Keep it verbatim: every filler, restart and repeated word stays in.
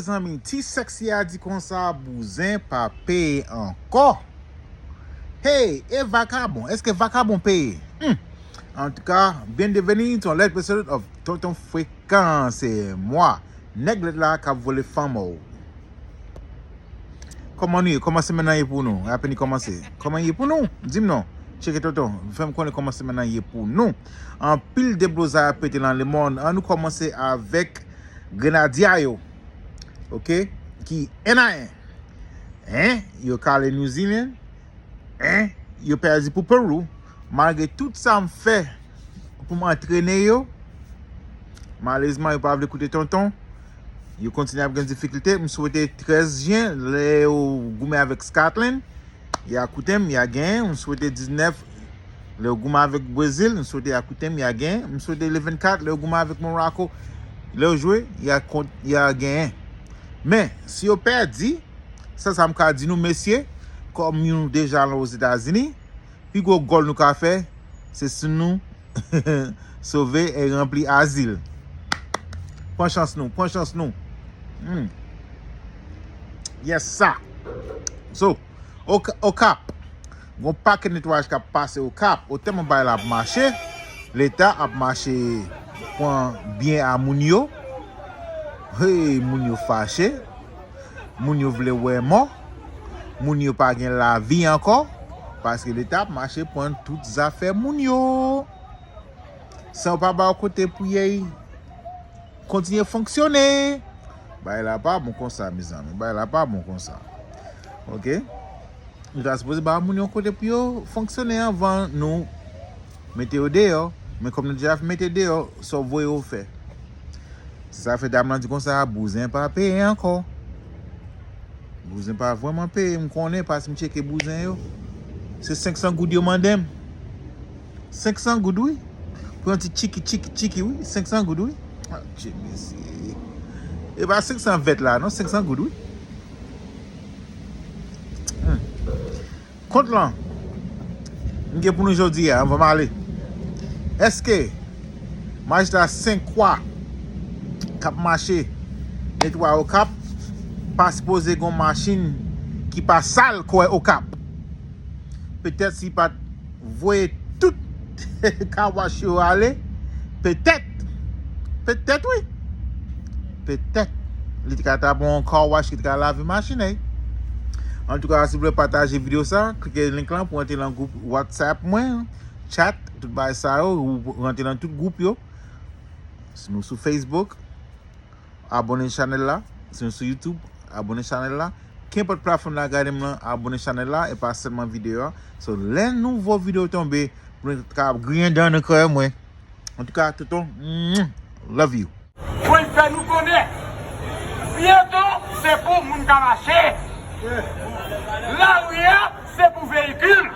Mezanmi, ti sexy a di konsa, bouzen pa peye ankò. Hey, e vakabon, èske vakabon peye? Hmm. Antouka, bienvenue dans l'épisode of Tonton Frekan, se mwa. Nèg lèt la k ap vole fanm ou. Kòman nou ye? Kòman semèn nan ye pou nou? Apèn li kòmanse. Kòman ye pou nou? Di m non. Tcheke tonton. Fè m konnen kòman semèn nan ye pou nou. Anpil deblozay ap pete nan lemonn. An nou kòmanse avèk Grenadya yo. Oke? Ki en a en. En, yo kale New Zealand. En, yo pèdi pou Peru. Malgre tout sa m fè pou m antrene yo, malerezman, yo pa vle koute tonton. Yo kontinye ap gen difikilte. M swete trèz jen, lè yo goumen avèk Scotland, y a koute m, y a genyen. M swete diznèf, lè yo goumen avèk Brezil, m swete y a koute m, y a genyen. M swete le vennkat, lè yo goumen avèk Morocco, lè yo jwe, y a kont, y a genyen. Men, si yo pèdi, sa, sa m ka di nou, mesye, kòm nou deja la Ozetazini, pi gwo gòl nou ka fè, se si nou sove e ranpli azil. Pran chans nou, pran chans nou. Hmm. Yes, sa. So, Oka-, Okap, gon pakèt netwayaj k ap pase Okap. Otèman bagay la ap mache, Leta ap mache pran byen a moun yo. Hey, moun yo fache. Moun yo vle wè mò. Moun yo pa gen lavi ankò. Paske Leta ap mache pran tout zafè moun yo. San yo pa ba yo kote pou ye kontinye fonksyone. Bagay la pa bon konsa, mezanmi. Bagay la pa bon konsa. Oke? Nou ta sipoze ba moun yon kote pou yo fonksyone anvan nou mete yo deyò. Men kòm nou deja mete deyò, sa w voye yo fè. Se sa fè dam lan di konsa, bouzen pa peye ankò. Bouzen pa vrèman peye, m konnen, paske m tcheke bouzen yo. Se senk san goud yo mande m. Senk san goud, wi. Pou yon ti tchiki, tchiki, tchiki, wi. Senk san goud, wi. Ah, tchik, mesye. E pa senk san vèt la, non, senk san goud, wi. Hmm. Kont lan, m gen pou nou jodi a, anvan m ale. Èske majistra Senkwa k ap mache netwaye Okap pa sipoze gen yon machin ki pa sal kwè Okap? Petèt si pa t voye tout kawach yo ale, petèt, petèt wi, petèt li te ka ta bon kawach ki te ka lave machin li. Antouka, si w vle pataje videyo sa, klike link lan pou w antre nan gwoup WhatsApp mwen, chat, tout bagay sa yo, ou rantre nan tout gwoup yo. Si nou sou Facebook, abòne chanèl la. Si nou sou YouTube, abòne chanèl la. Kenpòt platfòm la gade m lan, abòne chanèl la, e pa sèlman videyo a. So, lè nouvo videyo tonbe, pou nou kapab griyen dan nou, krè mwen. Antouka, tonton, mwah, love you. Pou l fè nou konnen, byento, se pou moun ka mache. Lari a, se pou veyikil.